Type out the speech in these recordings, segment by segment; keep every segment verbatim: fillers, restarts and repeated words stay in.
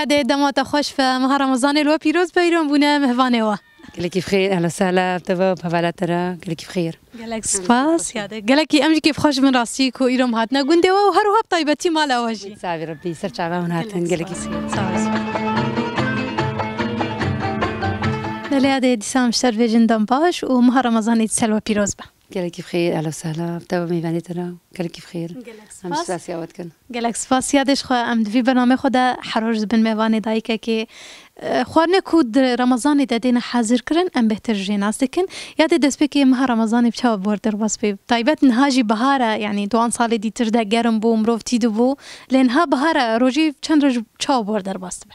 Dê dema te xweş be, meha Remezanê li we pîroz be, îro bûne mehvanê we. Gelekî bi xêr, ehla sehla, bi te ve, bi hevala te re, gelekî bi xêr. Gelek spas, ya dê. Gelekî em jî kêfxweş bin rastî ku îro em hatine gundê we û her wiha bi taybetî mala we jî. Savî Rebbî, ser çava hûn hatin, gelekî spas. Sağ olun. Belê ya dê, dîsa em ji te re dibêjin dem baş û meha Remezanê dîsa li we pîroz be. Gelekî bi xêr, ehla sehla, bi te ve mêvanê te re, gelekî bi xêr. Gelek spas. Em spasiya we dikin. Gelek spas. Ya dê ji xwe em di vî bernameyê xwe de her roj dibin mêvanê dayikekê. E, xwarinê ku di Remezanê de dêne hazir kirin, em bêhtir jê nas dikin. Ya dê destpêkê meha Remezanê bi çawa bi we re derbas bê? Taybet niha jî bihar e, yanî di wan salê dîtir de germ bû, mirov tî dibû. Lê niha bihar e, rojî çend roj çawa bi we re derbas dibe?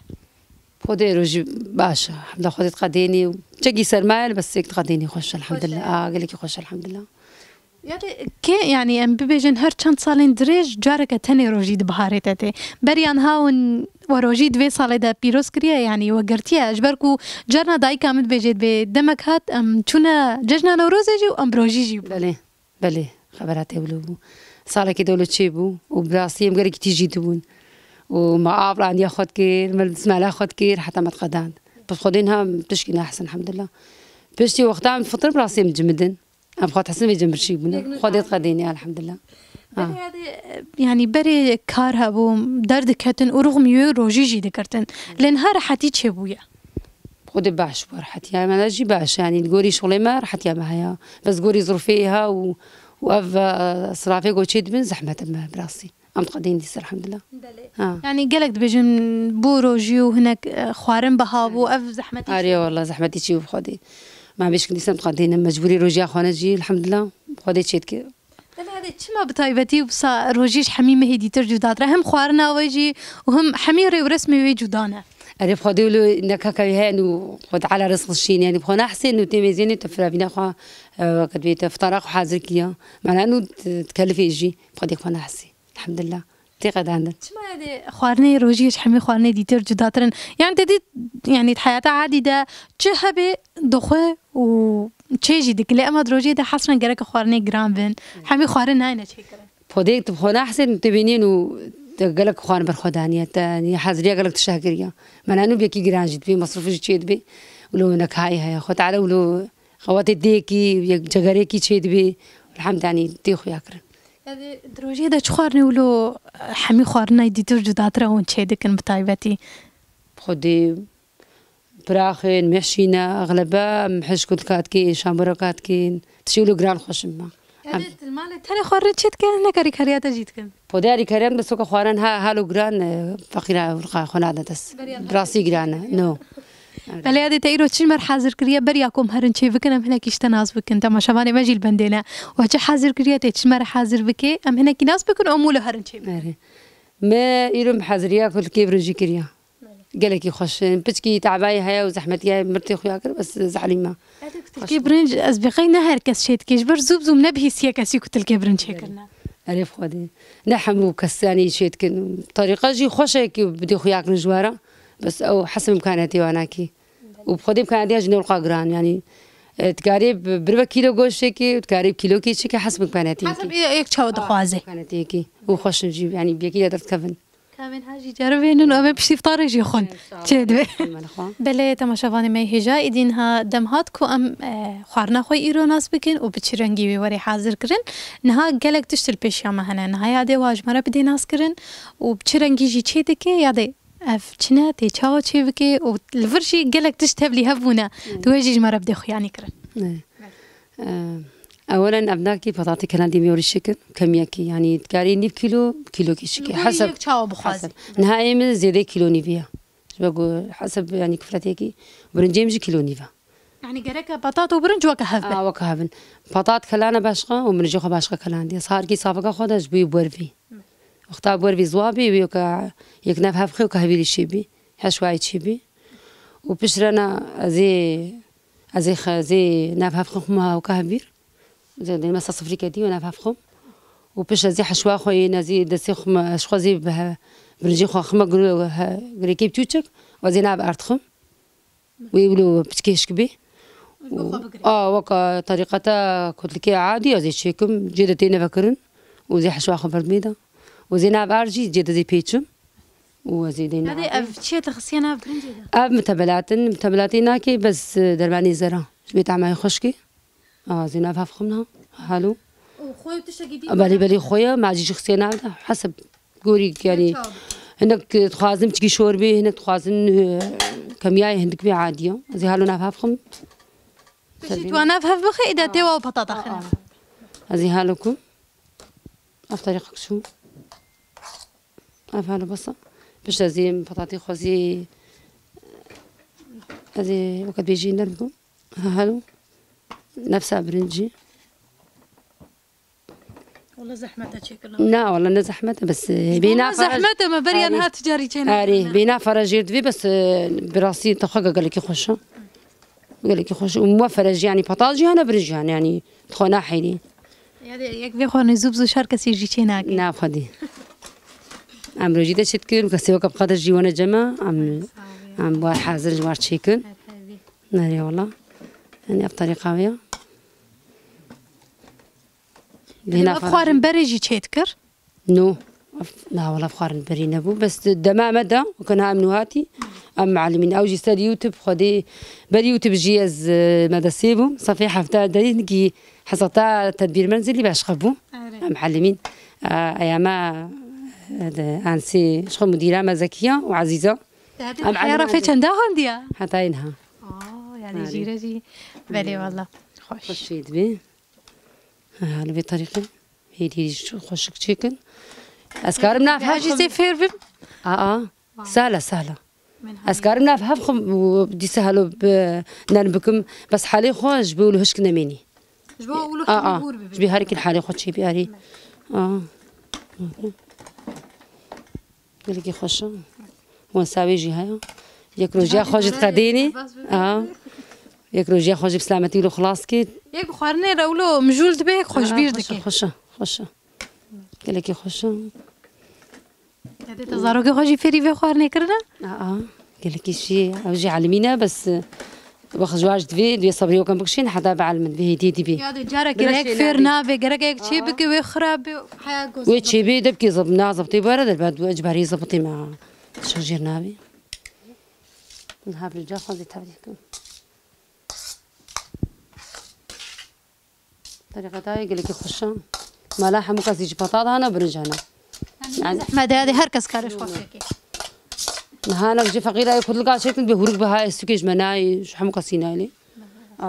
Xwedê rojî baş e. Hemda Xwedê diqedênî û çekî sermaye li bes yek diqedênî xweş, elhamdulillah. Xweş e. A, gelekî xweş, elhamdulillah. Ya dê, kê, yanî em bibêjin her çend salên dirêj careke tenê rojî di biharê de tê. Beriya niha hûn we rojî di vê salê de pîroz kiriye, yanî we girtiye. Ji ber ku carna dayika min dibêje, dibê demek hat, em çûne cejna Newrozê jî û em bi rojî jî bûn. Belê. Belê, xebera te wilo bû. Salekê de wilo çêbû û bi rastî em gelekî tîjî dibûn. Û me av randiya xwe dikir, me dismala xwe dikir, heta me diqedand. Bi Xwedê niha tişkî nahsin, elhamdulillah. Piştî wexta em difitir, bi rastî em dicimidin. Em xwe dihesin vê cem birçîk bûne. Xwedê diqedênî, elhamdulillah. Ha. Berê, yanî berê kar hebû, derdiketin û ruxmî wê rojî jî dikirtin. Lê niha rehetî çêbûye. Xwedê baş bû, rehetiya me de jî baş, yanî li gorî şixulê me rehetiya me heye. Bes gorî zirûfê ha û, û ev, e, sirafê ku çê dibin zehmet e me bi rastî. Em diqedên dîsa, elhamdulillah. Belê. Ha. Yanî gelek dibêjin bû rojî û hinek, e, xwarin biha bû, ev zehmetî çi? Arê, wela zehmetî çi bû Xwedê. Me bêşkin dîsa em diqedên, mecbûrî rojiya xwe ne jî, elhamdulillah, Xwedê çê dike. Belê, hede çima bi taybetî wisa rojî ji hemî mehê dîtir cudatir e? Hem xwarina wê jî û hem hemî rêwresmê wê cuda ne. Erê, bi Xwedê wilo neka kevî heye nû Xwe Teala rizq dişîne, yanî bi xwe nahsên nû tê mêzênê te firavîna xwe, e, weke dibê te fitara xwe hazir kiriya. Mena nû t-, dikelifê jî bi Xwedê xwe nahsê. Elhamdulillah. Tê qedandin. Çima hede xwarinê rojî ji hemî xwarinê dîtir cudatir in? Yanî te dît, yanî di heyata adî de çi hebe dixwe û çê jî dike. Lê ema di rojê de hesren gereke xwarinê giran bin. Hemî xwarin nayne çêkirin. Podêk tu xwe nahsên, tu bînîn û te gelek xwarin ber xwe daniye, te, yanî, heziriya gelek tişta kiriya. Mena nû bi yekî giran jî dibê, mesrûf jî çê dibê. Wilo nekahî heye. Xwe Teala wilo xewatê dêkî, yek cegerekî çê dibê. Elhamd, yanî, tê xuya kirin. Yanî, di rojê de çi xwarinê wilo hemî xwarinay dîtir cudatir e hûn çê dikin bi taybetî? Xwedê Piraxên, mehşîne, exlebe em hişk û dika dikên, şambûreka dikên. Tiştê wilo giran xweş in me. Em Yanî, di malê tenê xwarin çê dikin, ne karîkariya te jî dikin? Podê alîkariya min de soka xwarin ha, halo giran, e, feqîra ewroqa xwe nade dest. Beriya Bi rastî giran e. No. Belê, ya dê te îro çi ji me re hazir kiriye, beriya ku em herin çê bikin, em hinekî ji te nas bikin. Temaşevanê me jî li bendê ne. We çi hazir kiriye, tê çi ji me re hazir bike, em hinekî nas bikin û em wilo herin çê bikin. Erê. Me îro bi heziriya kulkê birinjî kiriya. Gelekî xweş in. Piçkî tebayê heye û zehmetî heye, mir tê xuya kir, bes zehlî me. Tilkê birinc, ez bêqey ne her kes çê dike. Ji ber zû bi zû nebihîstiye kesî ku tilkê birinc çêkirine. Erê bi Xwedê. Ne hemû kes, yanî, çê dikin. Terîqa jî xweş e ku bidê xuya kirin ji we re. Bes ew hesib imkaniyetê wan nakî. Û bi Xwedê imkaniyetiya jî ne wila giran, yanî, e, dikarê bi, bir ve kîlo goştê kî, dikarê bi kîlo kî çi kî hesib imkaniyetê Hesib kî. Yek çawa dixwaze. Imkaniyetê kî. Û xweş in jî, yanî, bi yekî de derdikevin. Ka em ên ha jî ceribênin û em ê piştî fitarê jî xwin. Çê dibê. Belê, temaşevanê me hêja, îdî niha dem hat ku em, e, xwarina xwe îro nas bikin û bi çi rengî wê were hazir kirin. Niha gelek tişt li pêşiya me hene. Niha ya dê wa ji me re bidê nas kirin û bi çi rengî jî çê dike, ya dê ev çi ne, tê çawa çê bike û li vir jî gelek tişt tevlî hev bûne. Hmm. Tu wê jî ji me re bidê xuyanî kirin. Ne. Ee, ewelen ev nakî petatê kelandî mîyorî şikir, kemiyekî, yanî dikarî nîv kîlo, kîlokî şikir. Li gorî Hesab, yek çawa bixwazî? Hesab. Niha ê min zêdê kîlo nîvî ye. Ji ber ku hesab, yanî kifretê kî, birincê min jî kîlo nîv e. Yanî gereke petat û birinc weke hev be? A, weke hev in. Petat kelane başqa û birincê xwe başqa kelandî ye. Saharkî safeka xwe de ji bo wî wervî. Wexta wervî ziwa bî, wî weke yek nav hev xwe weke hevîrî şê bî. Heşwayî çê bî. Û piştre na ez ê Ez ê xe-, ez ê nav hev xim xim ha weke hevbîr. Ez ê dême sa sifrî kedî û nav hev xim. Û pişt ez ê heşwa xwe yên, ez ê destê xim, ez xwe zê bi he-, birincê xwe xime gure-, he-, girêkê biçûçik û ez ê nav erd xim. Wê wilo piçkê hişk bê. Û, a, weka terîqeta kotlikê adî ez ê çêkim, cê de têne vekirin. Û zê heşwa xwe berdimê de. Û zê nav erd jî cê de zê pêçim. û ez ê dê Hadi navê. Ev çi ye te xistiye nav birincê de? Ev mitebelat in, mitebelatê nakê, bes, e, dermanê zera. Ji bê tamayê xweşkê. A, ez ê nav hev xim niha. Halo. Û xwe tiştekî dî Belê, belê xwe ye, ma jî jî xistiye nav de. Hesib gorî, yanî, çawa? Hinek, e, dixwazin çikî şor bê, hinek dixwazin, e, kemiyayê hindik bê, adî ye. Ez ê halo nav hev xim. Piştî tu nav hev bixî, îde tê wa patata xine. Ez ê halo ku. Ev terîqek çû. Ev halo besa. Pişt ez ê patatê xwezî, ez ê weke dibêjî nerm bikim. Halo. Nefsa birincî. Wala zehmet e çêkirina. Na, wala ne zehmet e, bes, e, bêna Wala fara zehmet e, me beriya Erê. niha ticarî çêne. Erê, bêna fara jêr divê, bes, e, bi rastî te xwe gelekî xweş e. Gelekî xweş û muweffer e jî, yanî patat jî hene, birinc jî hene, yanî xwe naheyrî. Ya de yek vê xwarinê zû bi zû şer kesî jî çê nake. Na xwedî. Em rojî de çêt kirin, kesê weke bi qedir jî wene cema, em, Sağ ol. em war hazir ji war çêkin. Her her vê. Nerê wala. Yanî ev terîqa wê ya. Dê Ev nafa xwarin berê jî çêt kir? No. Ev, na, wala xwarin berî nebû. Bes dema me de, weke niha em nû hatî, em muallimîn. Ew jî ser YouTube, xwedê ber YouTube jî ez, e, medesê bûm. Sefê hefta derî hingî hesata tedbîrmend zilî beşxe bû. Erê. Em muallimîn. E, eya me, e, de, ansî, ji xwe mudîra me Zekiya û Ezîza. Te Em heta xeyara muallimîn. fê çenda xwendiya? Heta niha. Aa, yani Erê. jîre jî. Belê wala. Xweş. Xweş jî dibê. Ha, li vê terîqê hêdî hêdî xweşik çêkin. Ez karim nav hev Jî xim. zê fêr bim. Aa, sala, sala. Min Ez hemî. karim nav hev xim û dîsa helo bi nerm bikim. Bes halê xwe ji bo wilo hişk nemênî. Ji bo wilo Aa, hemî hûr bibe. ji bê her kî halê xwe çêbî arî. Aa. Gelekî xweş e. Wensa wê jî heye. Yek rojiya xwe jî diqedênî. Aa. Yek rojiya xwe jî bi selametî wilo xilas kê. Yek xwarinê re wilo mijûl dibe, yek xwe ji bîr dike. Xweş e, xweş e. Gelekî xweş e. Yadê te zarokê xwe jî fêrî vê xwarinê kirine? Aa, gelekî şî, ew jî elimî ne, bes, e, wext ji wan jî divê, divê sebrê weke bikişîn, heta bielimin, divê hêdî dî bê. Yadê carekê Bira hek şê fêr nabê. nabe, gerek yek çê Aa. bike wê xirab bê, heya goz Wê çê bê de bikê zeb-, na zebtê were de, ba du ecbarî zebtê me. Şir jêr nabê. Min ha bir ca xwezî tevlî kim. Terîqeta wê gelekî xweş e. Mala hemû kesî ji patat hene, birinc hene. Yanî zehmet e, her kes kare ji xwe fêkê. Niha ne ji feqîra yê kudlika çêtin bi hûrik bihayê sûkê ji me nayê, ji hemû kesî nayê. A,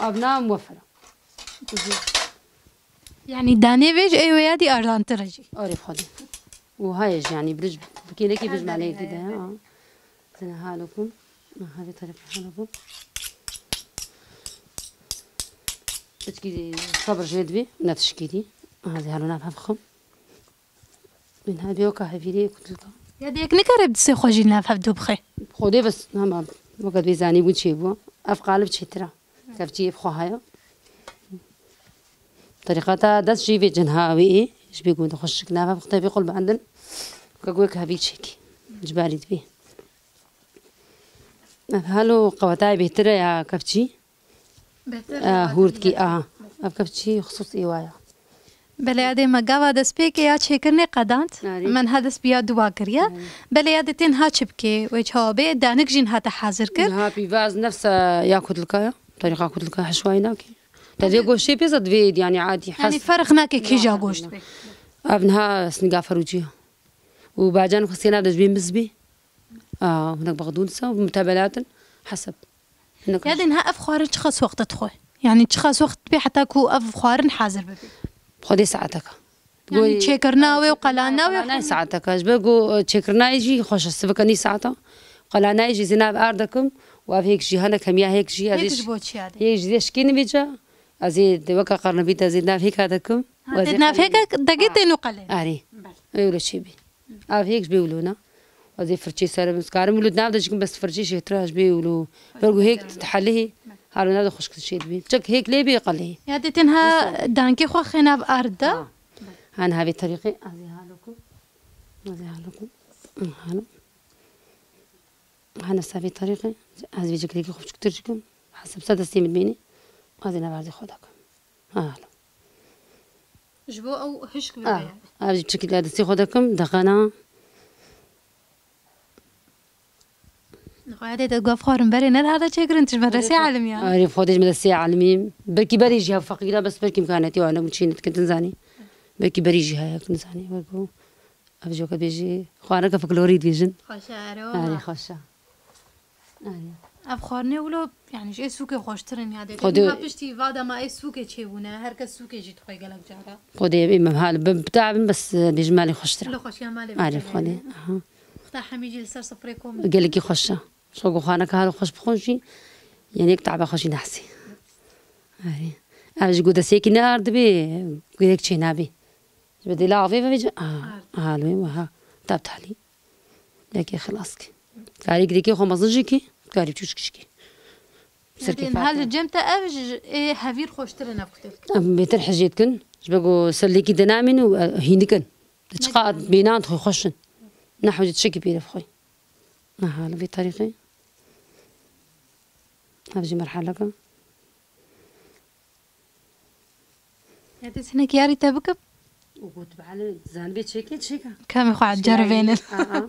ev na muweffer e. Yanî danê vê ji ê wê ya dî ardantir e jî. Arê xwedî. Û hayê jî, yanî, birij, bi kêlekî bij Her malê danê, dî de, her ha. Zine halo kum. Ha, vê terîqê halo kum. Piçkî sabir jê divê, ne tişkî dî. Ha, zê halo nav hev xim. Min ha vê weka hevîrê kudlika. Ya dê yek nikare bi distê xwe jî nav hev dû bixe. Xwedê bes, hema, weke divê zanî bû çê bû. Ev qalib çêtir e. Kevçiyê bi xwe heye. Terîqeta dest jî vê cin ha wê ê. Ji bê ku dixweşik nava bi xwe tevî qul bendin. Ke ku hevî çêkî. Ji barî dibê. Ev halo qewetayê bêtir e ya kevçî. Bêtir E, ya hûr dikî, bêtir. a. Ev kevçî xisûs ê wa ya. Belê ya dê me gava destpêkê ya çêkirinê qedand. Arê. Min ha dest bi ya duwa kiriye. Arê. Belê ya dê tên ha çi bikê, wê çawa bê, danik jîn hate hazir kir. Niha pîvaz nefsa ya kudlika ya. Terîqa kudlika heşwayî nake. Te vê goştê pê zad vê, yanî, adî Yanî hes. ferq nake kîja goşt bê. Ev niha sniga ferûcî ya. Û bacan xwe sêna de ji bê miz bê. A, hinek bexdûn sa, mutebelatin, heseb. Hinek Ya dê niha ev xwarin çiqas wext dixwe? Yanî çiqas wext bê heta ku ev xwarin hazir bibe? Xwedê saeteka. Yanî Goy- çêkirina wê û qelana wê Qelana xwe- saeteka. Ji ber ku, e, çêkirina yê jî xweş e, sivika nî saeta. Qelana yê jî zê nav erd dikim û ev hêk jî hene, kemiya hêk jî ez Hêk ê ji bo çi ya dê? Hêk jî zê şikînim vêca. Ez ê de weka qernebît ez ê nav hêka dikim. Ha, û ez tê ê nav qelê- hêka degê Ha. tê nû qelê? Erê. Bel. Ew lo çê bî. Ev hêk ji bê wilo ne. Ez ê firçê ser bim, karim wilo nav de çikim, bes firçê şêtir e ji bê wilo. Ber ku hêk dihelihî, halo nav de xweşik çê dibî. Çek hêk lê bê qelihî. Ya dê tenha dankê xwe xê nav ard de. Ha. Ha, niha vê terîqê, ez ê halo ku. Ez ê halo ku. Halo. Ha, nefsa vê terîqê, ez vê cekirêkê xwe biçûktir dikim. Hesib ser destê min bînî. Ez ê nav erdê xwe dikim. Halo. Ji bo ew hişk bibe Ah, yani. Ev jî çikî destê xwe dikim, deqena. Xwedê te gov xwarin berê ne hate çêkirin, tu ji medresê elimî ya. Arê, xwedê ji medresê elimî. Belkî berê jî hev feqîra, bes belkî imkaniyetê wan nebû çênê dikin, tu zanî. Belkî berê jî heye, tu zanî, wek bû. Ev jî weke bêjî, xwarineke folklorî dibêjin. Xweş e, erê wala. Arê, xweş e. Arê. Ev xwarinê wilo, yanî ji ê sûkê xweştir in ya dê. Xwedê. Niha piştî va dema ê sûkê çêbûne, her kes sûkê jî dixwe gelek cara. Xwedê em hal bi, bi tabin bes, e, bêjim malê xweştir e. Li xweşiya malê. Arê, bêjin, xwedê. Erê. Aha. Xweda hemî jî li ser sifrê kom. Gelekî xweş e. Ji xwe ku xwarineke hal xweş bixwin jî, yanî yek taba xweş jî nehsî. Arê. Ev ji ku desteyekî near dibê, gerek çê nabê. Ji ber dêla avê ve vêce, aha, aha, li wê wiha. Tab talî. Yekê xilas kî. Karî girêkê xwe mezin jî kî, karî çûçik jî kî. Serkê Hal li cem te ev ji ê hevîr xweştir in ev kutil. Em bêtir hijê dikin. Ji ber ku ser lêkî de namîn û, e, hîn dikin. Di çiqa bênan dixwe xweş in. Nehwecî tişekî pêre bixwe. Aha, li vê tarîxê. Ev jî merheleke. Ya dê hinekî yarî te bikim? Û got, bale, zanibê çêke, çêke. Kamê xwe ceribênin. Aa, aa.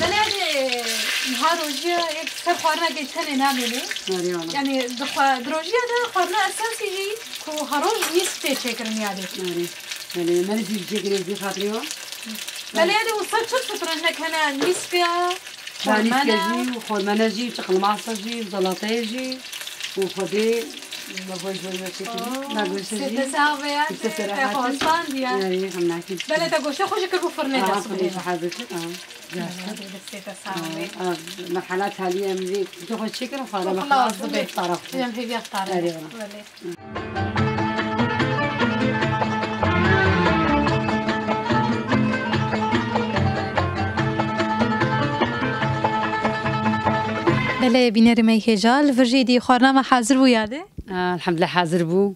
Belê, niha rojiya yek ser xwarinekê tenê namênê. Erê, wala. Yanî di xwe, di rojiya de xwarina esasî jî ku her roj nîspê çêkirin yadê. Erê. Belê, me jî çêkirê zî xatirê wan. Belê, yadê wisa çi fitrên nek hene nîspê ya? Danîske jî û xormene jî, çiqilmasa jî, û zelateyê jî û xwedê me xwe ji we çêkirî. Oh, nagoşe jî. Sê te sax be ya, sê te serahat. Xwestandiye. Erê, hem nakî. Belê te goşe xwe jî kir bû firnê de. Aha, sibê xwe jî hazir kir, aha. Belê, destê te sax be. Aha, merhela talî em vê tu xwe çêkirin, xwara me xelas dibe, iftara xwe. Em hêviya iftara. Erê, wala. Belê. Belê, bînerê me hêja, li vir jî dî xwarina me hazir bû yadê? Elhamdulillah hazir bû.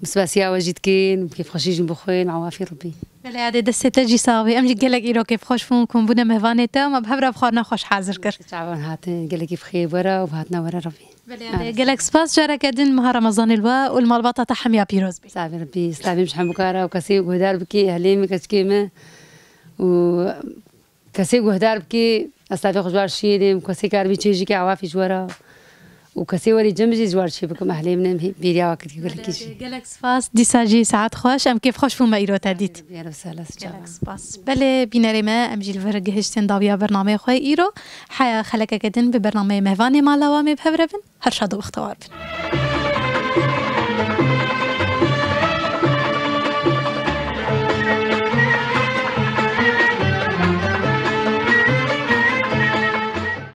Bi spasiya we jî dikin, kêfxweşî jî bixwin, awafî Rebî. Belê, yadê destê te jî sax bê. Em jî gelek îro kêfxweş bûn ku bûne mêvanê te, me bi hev re xwarina xweş hazir kir. Çavan hatin, gelekî bi xêr were û bi hatina were Rebî. Belê, gelek spas, careke din meha Remezanê li we û li malbata te hemiya pîroz bê. Savê Rebî, slavê min ji hemû kara û kesê guhdar bikê, ehlê min, keçikê min û kesê guhdar bikê, ez slavê xwe ji war şiyê dêm, kesê karibî çê jî ke awafî ji we re û kesê werî cem jî ji war çê bikim, ehlê min em hê-, bêriya we kiriye gelekî jî. Gelek spas, dîsa jî saet xweş, em kêfxweş bûn me îro te dît. Gelek spas. Belê, bînerê me, em jî li vir gihiştin dawiya bernameyê xwe îro. Heya xelekeke din bi bernameyê Mêvanê Mala Wamê bi hev re bin. Her şad û bextewar bin.